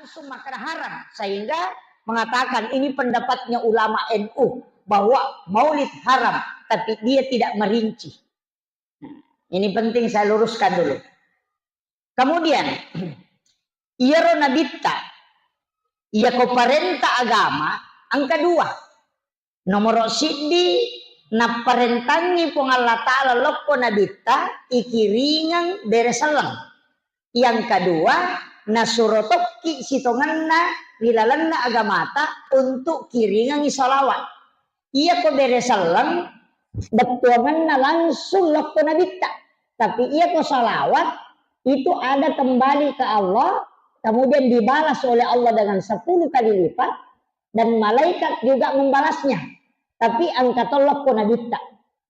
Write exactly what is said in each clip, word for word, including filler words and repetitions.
langsung makkeda haram, sehingga mengatakan ini pendapatnya ulama N U bahwa maulid haram, tapi dia tidak merinci. Nah, ini penting saya luruskan dulu. Kemudian, iyaro nabitta, iyako parenta agama, engka dua. Nomoro siddi, napparentangngi Puang Allah Ta'ala lokko nabitta, ikiringeng bere selleng. Yang kedua, nasuro tokki sitongenna ri lalenna agamata untuk kiringengi salawat. Iyako bere selleng, bettuangenna langsung lokko nabitta. Tapi iyako salawat, itu ada kembali ke Allah, kemudian dibalas oleh Allah dengan sepuluh kali lipat, dan malaikat juga membalasnya. Tapi engka to lokko nabitta.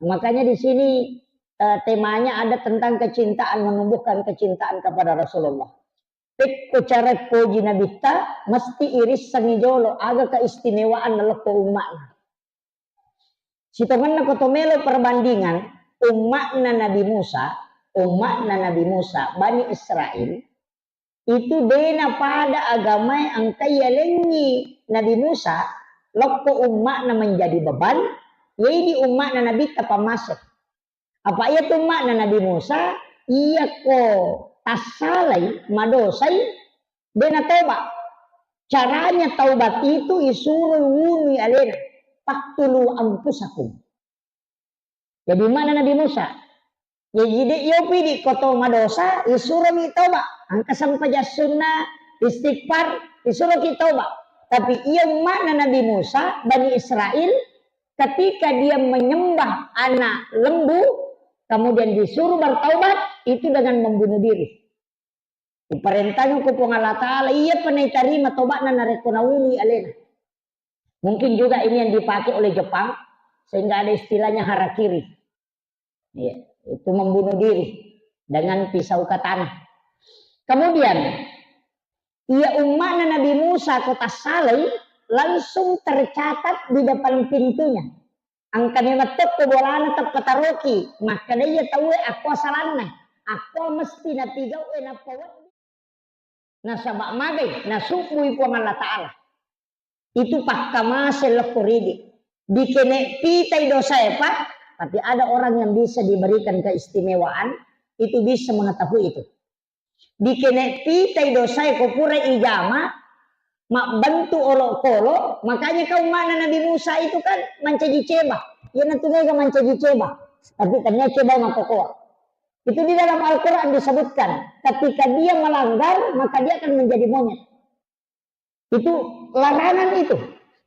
Makanya di sini, eh, temanya ada tentang kecintaan, menumbuhkan kecintaan kepada Rasulullah. Pekko cara poji nabitta, mesti irissengi jolo aga keistimewaan lokko umma'na. Sitongenna ko to melo perbandingan, umma'na Nabi Musa, umma'na Nabi Musa, Bani Israel, itu dena pada agamae engka yalengngi Nabi Musa, lokko umma'na menjadi beban, yaidi umma'na Nabitta pammase. Apa iya tu makna Nabi Musa, iyako tassalai, madosai, de natoba. Caranya taubat itu isuro wunui alena, "Faktulu anfusakum." Jadi makna Nabi Musa, jadi de yopi di koto madosa, isuromi toba. Angka sempajang sunna, istighfar, isuroki toba. Tapi iya makna Nabi Musa, Bani Israel, ketika dia menyembah anak lembu, kemudian disuruh bertaubat, itu dengan membunuh diri. Diperintahnya ku Puang Allah Ta'ala, iya pernah diterima tobatna narekko naunui alena. Mungkin juga ini yang dipakai oleh Jepang, sehingga ada istilahnya harakiri. Ya, itu membunuh diri dengan pisau katana. Kemudian, iya umma'na Nabi Musa ko tassalai, langsung tercatat di depan pintunya. Angka memang tokko bolana teppataroki, makkeda iya tauwe akko salanna, akko mesti napigau'e nappa wedding. Nasaba magai, nasubbui Puang Allah Ta'ala. Itu pakkamase lokko ridi. Dikene pitai dosae, Pak, tapi ada orang yang bisa diberikan keistimewaan, itu bisa mengetahui itu. Dikene pitai dosae ko pura ijama, mabbentuk olokolo, makanya kau makna Nabi Musa itu kan mancaji ceba. Iya natu mega mancaji ceba. Tapi tania ceba makokoa. Itu di dalam Al-Quran disebutkan, ketika dia melanggar, maka dia akan menjadi monyet. Itu larangan itu.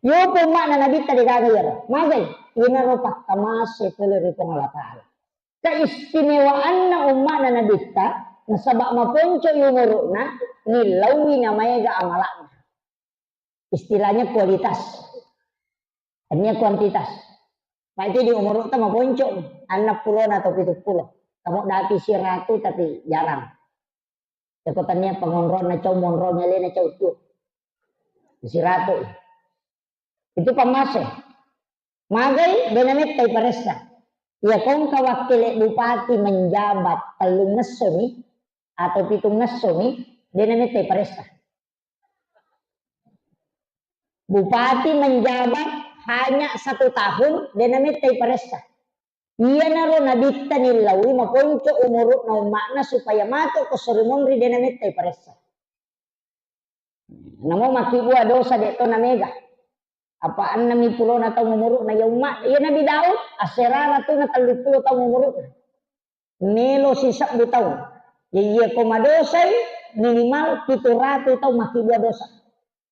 Yopo makna Nabitta degaga yaro. Magai, inaro pakkamase pole ri Puang Allah Ta'ala. Keistimewaanna umma'na Nabitta, nasaba maponco umuru'na, nillaui namaega amala'na. Istilahnya kualitas. Tania kuantitas. Pak itu di umuru'ta maponco, annang pulona atau pitu pulo. Kamu dati siratu tapi jarang. Yako tania pengonronna cau, monrong elena cau tu. Siratu. Itu pammase. Magai, dena mettai paressa. Iya kongka wakkele bupati menjabat tellung ngessomi atau pitung ngessomi, dena mettai paressa. Bupati menjabat hanya satu tahun, dena mettai paressa. Iyanaro Nabitta nillaui maponco umuru'na umma'na supaya mato ko sori monri dena mettai paressa. Namo makkibua dosa de to namega. Apa ennemi pulona taung umuru'na iya umma, iya Nabi Daud, asserara tu na telluppulo taung umuru'na. Melo sisebbu taung. Jadi iya ko madosai minimal pitu ratu taung makkibua dosa.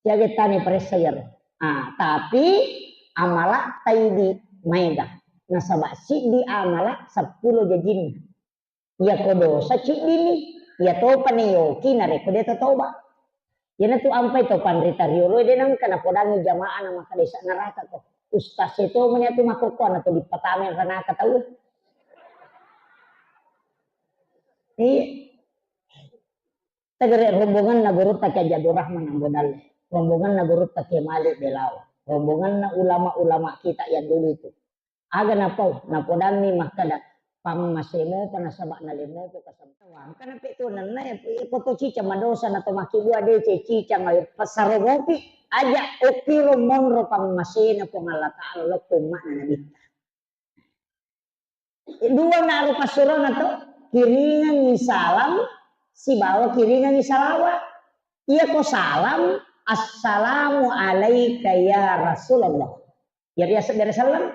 Siaga tani paressa iyaro. Ah, tapi amala taidi maega. Nasaba siddi amala seppulo jajinna. Iya ko dosa ciddini, iya topa neyoki narekko de toba. Iyanatu ampai to panrita riolo de nengka napodangi jamaah na maka desa neraka ko. Ustaz itu meni atu makkokkoa na to dipatame neraka tau. Iya. Tegere rombonganna gurutta Kiai Abdul Rahman Ambo Dalle, rombonganna gurutta Kiai Malik Belawa, rombonganna ulama-ulama kita yang dulu itu. Aga napau, napodanni makkada, Pammasé mopa nasaba' nalé mopa kasabawang. Kana pe tu nenna ya, iko to cicang madosa na to makkibua décé cicang, ayo passaro mopi, aja' okkiro monro pammaséna Puang Allah Ta'ala lokko umma'na Nabitta. Dua naro passurona to, kiringengngi salam sibawa kiringengngi salawat. Iya ko salam, "Assalamu alaika ya Rasulullah." Jadi asa bere salam.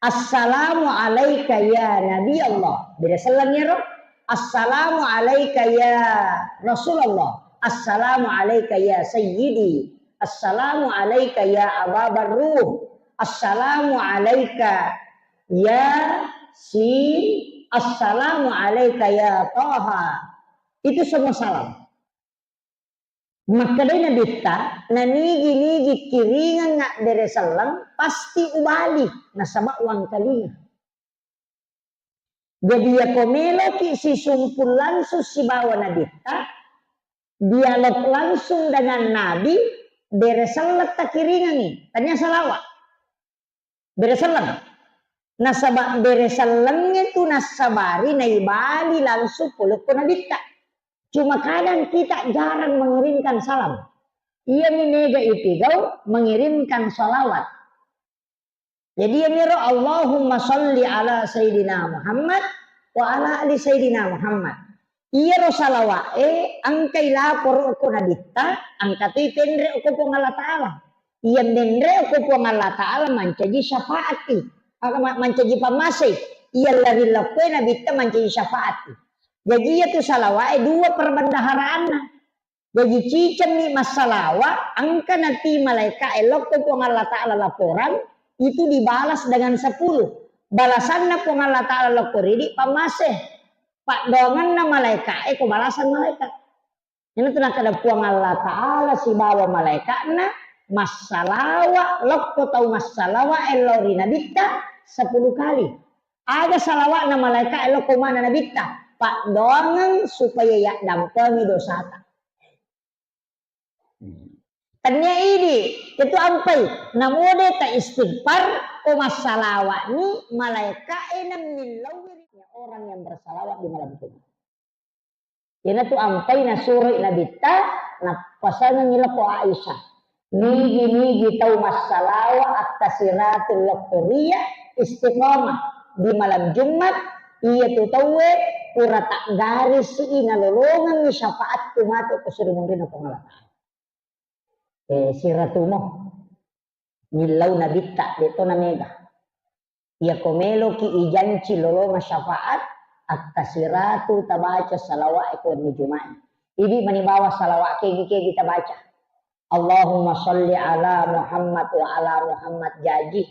"Assalamu alaika ya Nabi Allah." Bere salam ya ro. "Assalamu alaika ya Rasulullah. Assalamu alaika ya Sayyidi. Assalamu alaika ya Aba Barruh. Assalamu alaika ya Sin. Assalamu alaika ya Taha." Itu semua salam. Makkedai Nabitta, "Nanigi-nigi kiringengnga bere selleng, pasti ubali, nasaba wangkalinga." Jadi, yako meloki sisumpul langsung sibawa Nabitta, dialog langsung dengan Nabi, bere selleng takiringengngi, tania salawat. Bere selleng. Nasaba bere sellengnge tu nassabari naibali langsung polokko Nabitta. Cuma kadang kita jarang mengirimkan salam. Iyami mega ipigau mengirimkan salawat. Jadi, iyamiro, "Allahumma salli ala Sayyidina Muhammad wa ala ali Sayyidina Muhammad." Iyaro salawa'e engkai laporo ko Nabitta, engka toi tenre ko Puang Allah Ta'ala. Iya menre ko Puang Allah Ta'ala mancaji syafaati, maka ma-, mancaji pammasei. Iya lari lokkoe Nabitta mancaji syafaati. Jadi, iya tu salawa'e dua perbendaharaanna. Jaji, cicengni massalawa, engka nati malaeka'e lokko Puang Allah Ta'ala laporan, itu dibalas dengan sepuluh. Balasanna Puang Allah Ta'ala lokko ridi, pammase. Paddoangenna malaeka'e ko balasan malaeka. Ini tu nakkeda Puang Allah Ta'ala sibawa malaeka'na, massalawa lokko tau massalawa lao ri Nabitta sepuluh kali. Aga salawa'na malaeka'e lokko mana Nabitta? Paddoangeng supaya yaddampengi dosata. Tania idi, itu ampai. Namode ta istighfar, ko massalawa'ni malaeka'e namillauwi orang yang bersalawat di malam Jumat. Iyanatu ampai nasuroi Nabitta, nappasangengngi lako Aisyah. Nigi-nigi tau massalawa akkasiratu lokkoria istiqomah di malam Jumat, iyatu tauwe pura taggarisi nalolongengngi syafaatku matu ko suri munrinna Puang Allah Ta'ala. Eh, siratumo. Millau Nabitta, de to namega. Iyako meloki ijanci lolonga syafaat, akkasiratu tabaca salawat ko wenni Jumat. Idi mani bawa salawat kegi-kegi tabaca. Allahumma salli ala Muhammad wa ala Muhammad jaji.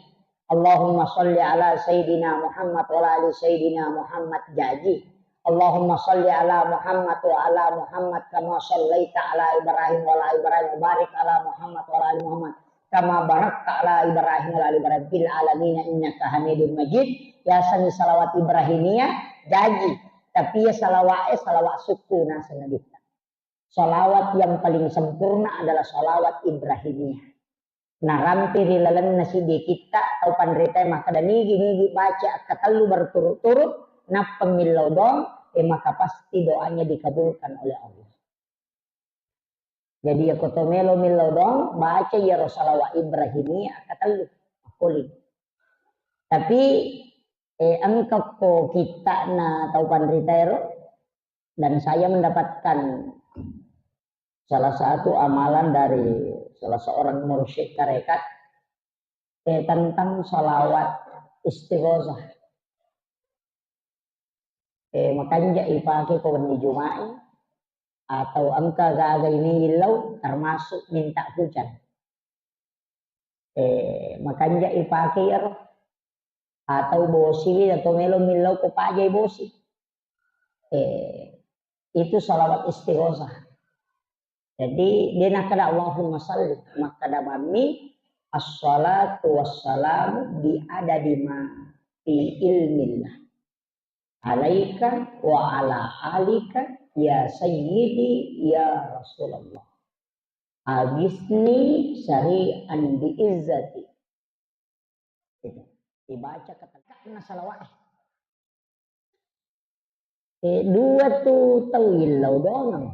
Allahumma salli ala Sayyidina Muhammad wa ala ali Sayyidina Muhammad jaji. Allahumma salli ala Muhammad wa ala Muhammad kama sallaita ala Ibrahim wa ala Ibrahim wa barik ala Muhammad wa ala ali Muhammad kama barakta ala Ibrahim wa ala ali Ibrahim fil alamin innaka Hamidum Majid. Yasengngi salawat Ibrahimiyah jaji, tapi ya salawat, eh, salawat sukku naseng Nabitta. Salawat yang paling sempurna adalah salawat Ibrahimiyah. Narampe ri lalenna siddi kitta tau panritae makkeda nigi-nigi baca akkatellu berturut-turut, nappa millau doang, eh, maka pasti doanya dikabulkan oleh Allah. Jadi, yako to melo millau doang, baca iyaro salawat Ibrahimiyah akkatellu, makkuling. Tapi, eh, engka ko kittana tau panritaero, dan saya mendapatkan salah satu amalan dari salah seorang mursyid tarekat, eh, tentang salawat istighosah. Eh, makanja ipake ko wenni Juma'i, atau engka gaga ini illau, termasuk minta hujan. Eh, makanja ipake iyaro. Atau bosiwi, atau melo millau ko pajai bosi. Eh, itu salawat istighosah. Jadi, de nakkeda Allahumma salli, makkeda bammi, "Assalatu wassalamu bi adadi ma fi ilmillah. Alaika wa ala alika ya sayyidi ya Rasulullah. Agisni syari'an bi izzati." Itu. Dibaca ketegakna salawat. Eh, dua tu tau illau doang.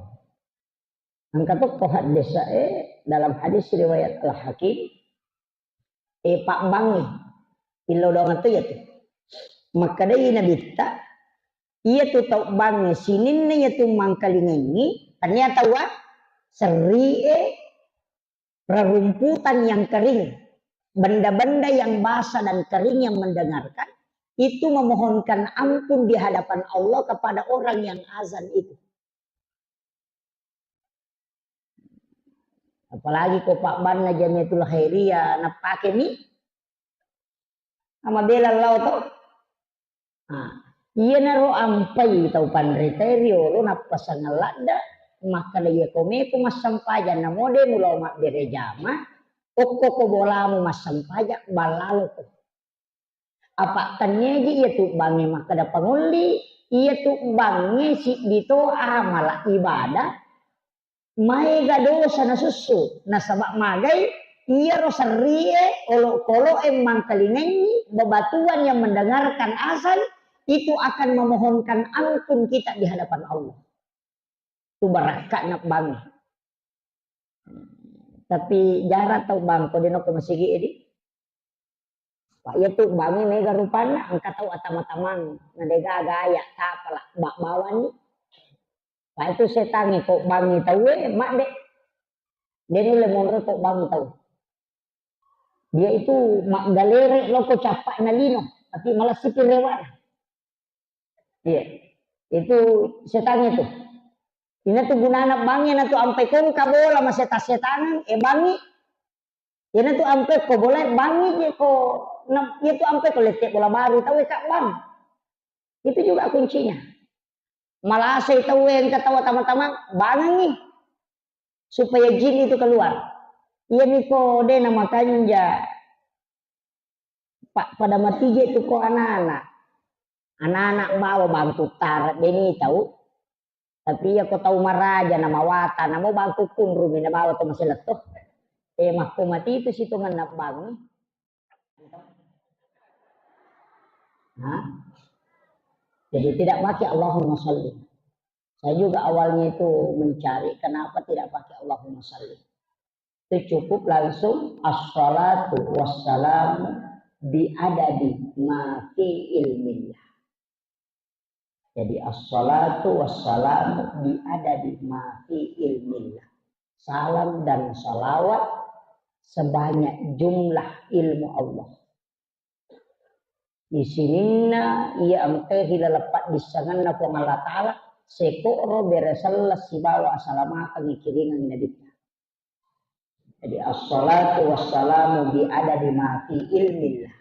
Engka tokko haddesae dalam hadis riwayat Al-Hakim, eh, pabbangngi. Illau doang tu iya tu. Makkedai Nabitta, iya tu tau bangngi sininna iya tu mangkalingengngi, tania taua serrie rerumputan yang kering, benda-benda yang basah dan kering yang mendengarkan, itu memohonkan ampun di hadapan Allah kepada orang yang azan itu. Apalagi ko pabbanna Jamiatul Khairiyah, napake mi, amabela lao to. Nah, iyanaro ampai tau panritae riolo nappasangeng ladda, makkeda iya ko meko massempajang namo de mulao mabbere jama, okko ko bolamu massempajang, ballaloko. Apa tenniaji iya tu bangnge makkeda pangolli, iya tu bangnge siddi to amala ibadah, maega dosa nasussu, nasaba magai iyaro serrie olokoloe mangkalingengngi bebatuan yang mendengarkan azan itu akan memohonkan ampun kita di hadapan Allah. Tu barakka'na bangnge. Tapi jarang tau bang ko deno ko masigi edi. Pak, iya tu bangnge mega rupanna, engka tau atama-tamang, na degaga aya tapala, bak bawani. Pak, itu setangnge ko bangngi tauwe, mak de. De nulle monro ko bangngi tau. Dia itu maggalere loko cappa'na lino, tapi malah sipi rewana. Iya. Itu setangnge tu. Ina tu gunana bangngi na tu ampai kongka bola maseta-setangan, eh bangngi. Ina tu ampai ko bola bangngi je ko, na, iya tu ampai ko lette bola baru tau eka bang. Itu juga kuncinya. Malasai tau engka tau tama-tama bangngi. Supaya jin itu keluar. Iya niko de na makanja Pa-, pada matije tu ko anak-anak. Anak-anak bawa bangku tara deni tau. Tapi iya ko tau maraja na mawata, namo bangku kunrumi na bawa to maseletto. Eh, makko mati itu sitongan na bangngi. Nah, jadi tidak pakai Allahumma salli. Saya juga awalnya itu mencari kenapa tidak pakai Allahumma salli. Itu cukup langsung assalatu wassalamu biadadi ma fi ilmillah. Jadi assalatu wassalamu biadadi ma fi ilmillah. Salam dan salawat sebanyak jumlah ilmu Allah. Di sininna iya engkae ri laleng paddissengenna Puang Allah Ta'ala, sekoro bere selleng sibawa asalamakeng ikiringengngi Nabitta. Jadi, assalatu wassalamu bi adadi ma fi ilmillah.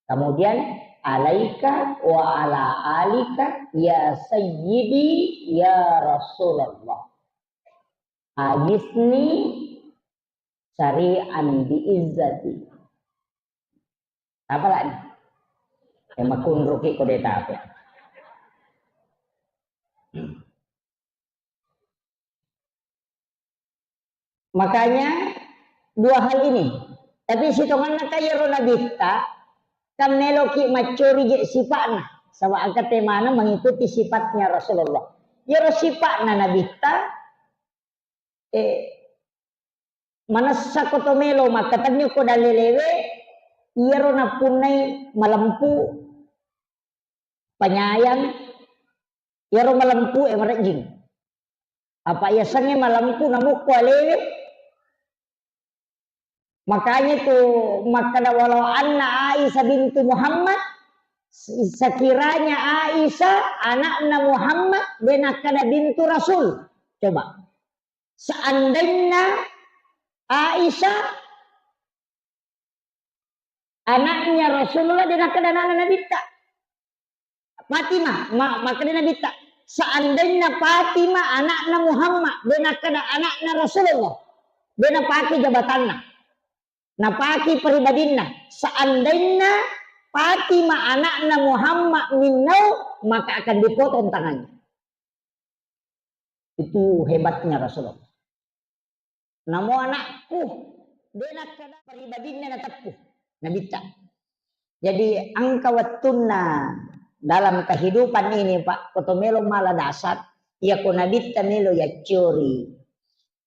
Kemudian, alaika wa ala alika ya sayyidi ya Rasulullah. Agisni sari'an bi izzati. Apa lagi? Yang makunruki kode tape. Makanya dua hal ini. Tapi sitonganna kaya ro nabitta, kan meloki maccori je sipa'na. Sama angka temana mengikuti sifatnya Rasulullah. Yero sipa'na nabitta, eh, manessa ko to melo makkatenni ko dalelewe, iyaro nappunnai malempu, panyayang, iyaro malempu e marejjing. Apa yasengnge malempu namukko alewe, Makanya tu makkeda, "Walau anna Aisyah bintu Muhammad," sekiranya Aisyah anakna Muhammad, de nakkeda bintu Rasul. Coba. Seandainya Aisyah anaknya Rasulullah, de nakkeda anakna Nabitta. Fatimah, ma-, makkeda Nabitta, "Seandainya Fatimah anakna Muhammad, de nakkeda anakna Rasulullah, de napake jabatanna, napake pribadinna. Seandainya Fatimah anakna Muhammad minnau, maka akan dipotong tangannya." Itu hebatnya Rasulullah. Namo anakku, de nakkeda pribadinna nateppu Nabitta. Jadi engka wettunna Dalam kehidupan ini, Pak, ko to melo mala dasar, iya ko nabitta melo yacciori,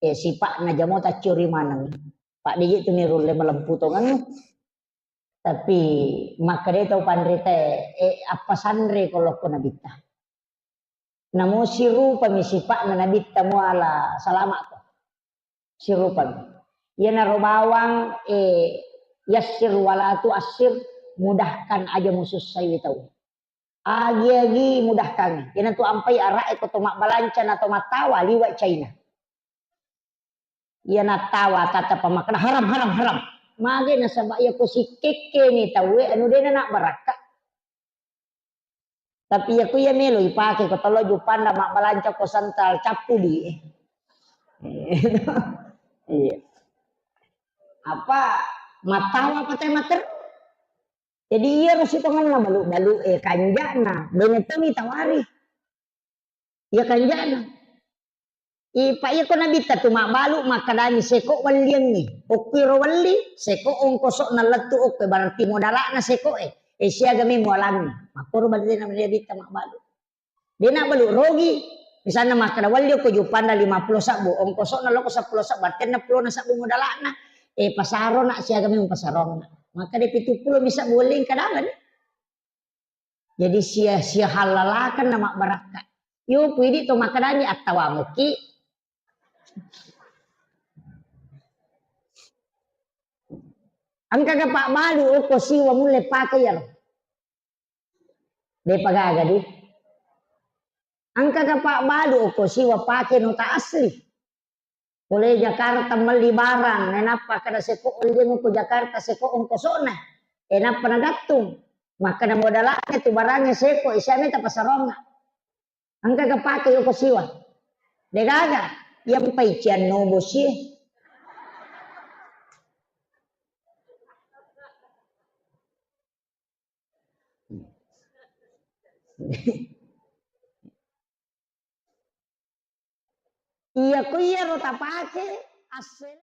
eh, sipa'na jamo tacciori maneng. Pak, de' je tu nirulle malempu tongengnge. Tapi makkeda tau panrita, eh, appasanre ko lokko nabitta. Namo sirupami sipa'na nabitta muala salama'ko. Sirupami. Iyanaro bawang, eh, yassir wala tuassir, mudahkan aja musussaiwi tau. Agi-agi mudahkangngi. Iyanatu ampai ara'e ko to mabbalanca na to mattawa liwa China. Iya nattawa tata pamakkeda, "Haram, haram, haram." Mage nasaba iya ko sikkekkeni tauwe anu dena nabbarakka. Tapi iya ko iya melo ipake ko tolo jupanda mabbalanca ko santral cappudi. Iya. Apa mattawa apa teh mater? Jadi iyaro sitongenna balu-balu e kanja'na, dena toni tawari. Iya kanja'na. Ipa iya ko nabitta tu mabbalu makkedani seko welliangngi. Okkuiro welli, seko ongkoso'na lettu okko, berarti modala'na seko e. E siaga me mualangngi. Makkoro berarti nabitta mabbalu. De' nabbalu rogi. Misalna makkeda welli okko jupanda lima pulo sabbu, ongkoso'na loko seppulo sabbu, berarti enneng pulo na sabbu modala'na. E pasaro na siaga me pasaronna. Makkeda pitu pulo mi sabbu welli kadalani. Jadi sia, sia halalakan na mabbarakka. Yo, puidi to makkedani attawamuki. Engkaga pabbalu okko siwa mulle pake iyaro? De' pagaga di. Engkaga pabbalu okko siwa pake nota asli? Pole Jakarta melli barang, nainappa kada seko olli ko Jakarta seko ongkosona. E nappa nagattung. Makkeda modala'na tu barangnge seko, e siame tapasaronna. Engka kapake yoko siwa. Degaga, iya mpai cianno bosie. Iya ko iyaro tapake, assel-